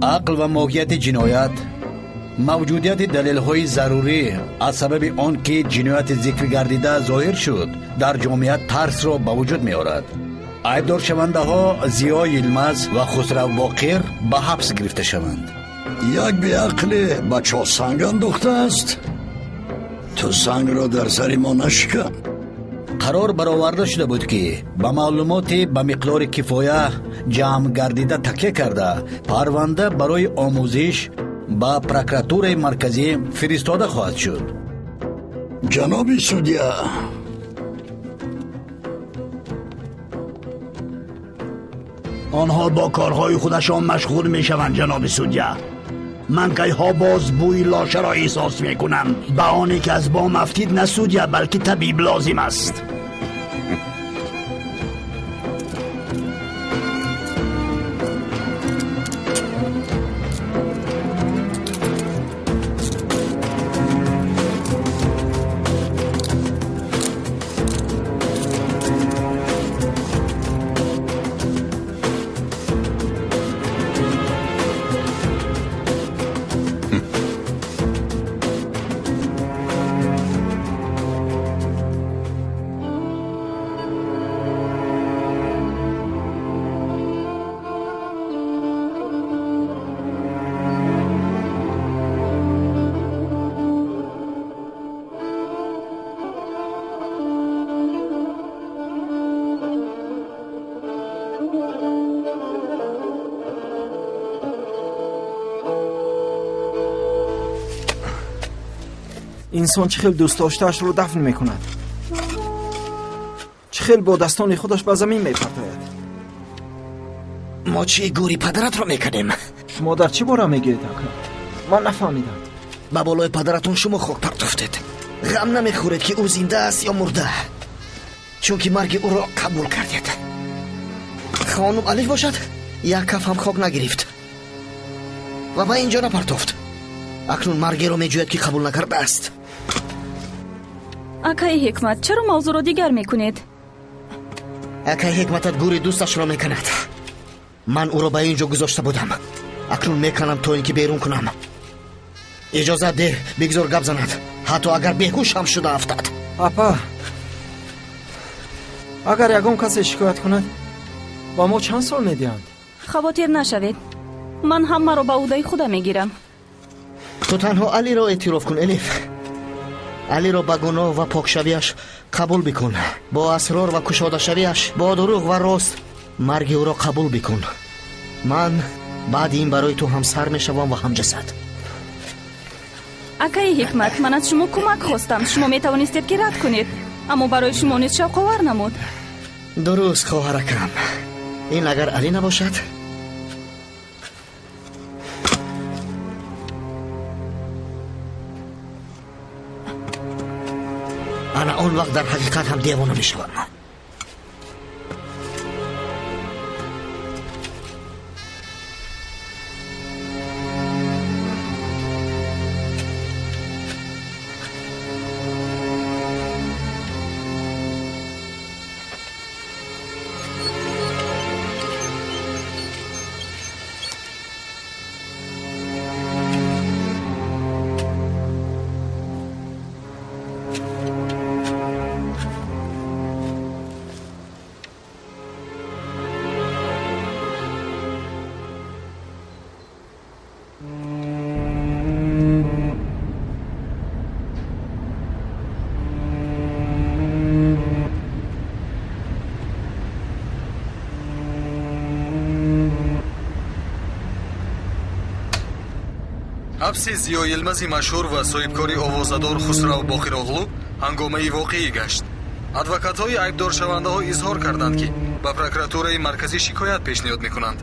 Ақл ва моҳияти ҷиноят, мавҷудияти далелҳои зарурӣ аз сабаби он ки ҷинояти зикр гардида зоҳир шуд, дар ҷомеа тарсро ба вуҷуд меорад. Айбдоршавандаҳо Зиё Йилмаз ва Хусрав Боқир ба ҳабс гирифта шаванд. Як беақле ба чоҳ санг андохтааст. Ту сангро дар сари мо нашикан. Қарор бароварда шуда буд, ки ба маълумоти ба миқдори кифоя ҷамъ гардида такя карда, парванда барои омӯзиш ба прокуратураи марказӣ фиристода хоҳад шуд. Ҷаноби судья, онҳо бо корҳои худашон машғул мешаванд. Ҷаноби судья, ман кайҳо боз бӯи лошаро эҳсос мекунам. Ба оне ки аз бом афтид, на судья, балки табиб лозим аст. Инсон чӣ хел дӯстдоштаашро дафн мекунад, чӣ хел бо дастони худаш ба замин мепартояд. Мо чӣ гӯри падаратро мекардем? Шумо дар чӣ бора мегӯед, ака? Ман нафаҳмидам. Ба болои падаратон шумо хок партофтед. Ғам намехӯред, ки ӯ зинда аст ё мурда, чунки марги ӯро қабул кардед. Хонум Алиф бошад, як каф ҳам хок нагирифт ва ба ин ҷо напартофт. Акнун маргеро меҷӯяд, ки қабул накардааст. Акаи Ҳикмат, чаро мавзӯъро дигар мекунед? Акаи Ҳикматат гӯри дӯсташро мекунад. Ман ӯро ба ин ҷо гузошта будам. Акнун меканам, то ин ки берун кунам. Иҷозат деҳ, бигзор гап занад, ҳатто агар беҳуш ҳам шуда афтад. Апа, агар ягон касе шикоят кунад, ба мо чанд сол медиҳанд? Хавотир нашавед, ман ҳамаро ба ӯҳдаи худам мегирам. Ту танҳо Алиро эътироф кун, Элиф. Алиро ба гуноҳ ва покшавиаш қабул бикун, бо асрор ва кушодашавиаш, бо дурӯғ ва рост марги ӯро қабул бикун. Ман баъди ин барои ту ҳам сар мешавам ва ҳам ҷасад. Акаи Ҳикмат, ман аз шумо кӯмак хостам. Шумо метавонистед, ки рад кунед, аммо барои шумо низ шавқовар намуд. Дуруст, хоҳаракам. Ин агар Али набошад. Ана он вақт дар ҳақиқат ҳам девона мешавам. Ҳабси Зиё Йилмази машҳур ва соҳибкори овозадор Хусрав Боқироғлу ҳангомаи воқеӣ гашт. Адвокатҳои айбдоршавандаҳо изҳор карданд, ки ба прокуратураи марказӣ шикоят пешниҳод мекунанд.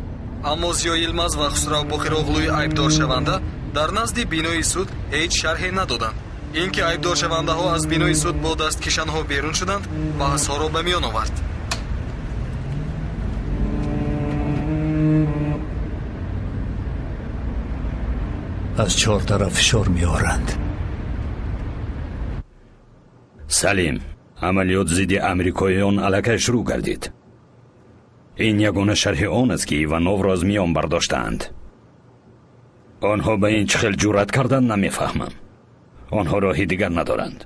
Аммо Зиё Йилмаз ва Хусрав Боқироғлуи айбдоршаванда дар назди бинои суд ҳеҷ шарҳе надоданд. Ин ки айбдоршавандаҳо аз бинои суд бо дасткишанҳо берун шуданд, баҳсҳоро ба миён овард. Аз чор тараф фишор меоранд. Салим, амалиёт зидди амрикоиён аллакай шурӯъ гардид. Ин ягона шарҳи он аст, ки Ивановро аз миён бардоштаанд. Онҳо ба ин чӣ хел ҷуръат кардан намефаҳмам. Онҳо роҳи дигар надоранд.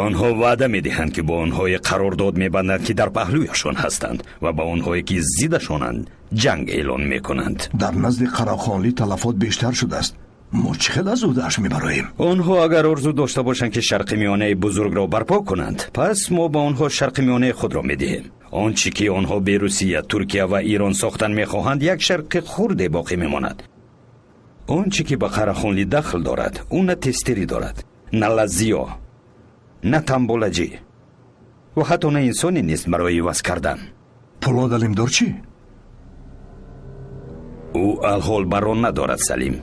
Онҳо ваъда медиҳанд, ки бо онҳое қарордод мебанданд, ки дар паҳлӯяшон ҳастанд ва ба онҳое, ки зиддашонанд, ҷанг эълон мекунанд. Дар назди Қарахонлӣ талафот бештар шудааст. Мо чӣ хел аз ӯдааш мебароем? Онҳо агар орзу дошта бошанд, ки Шарқи Миёнаи бузургро барпо кунанд, пас мо ба онҳо Шарқи Миёнаи худро медиҳем. Он чӣ ки онҳо бе Русия, Туркия ва Ирон сохтан мехоҳанд, як шарқи хурде боқӣ мемонад. Он чӣ ки ба Қарахонлӣ дахл дорад, ӯ на тестирӣ дорад, на лазиё, на тамболаҷӣ ва ҳатто на инсоне нест барои иваз кардан. Пулод Алимдор чӣ? Ӯ алҳол барон надорад, Салим.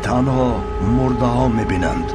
Танҳо мурдаҳо мебинанд.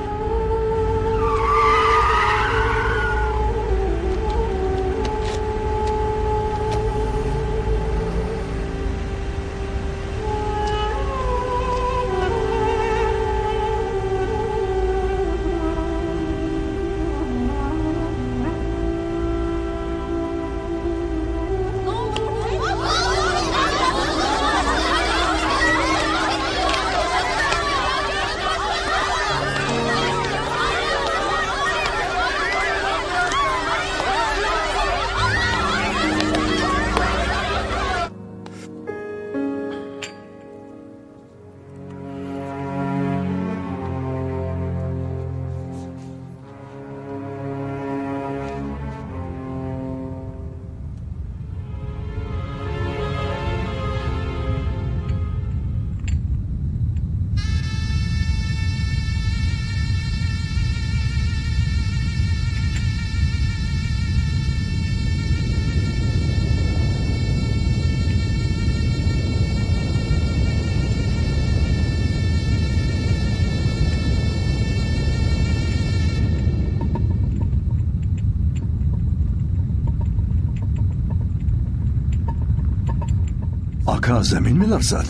Ака, замин меларзад.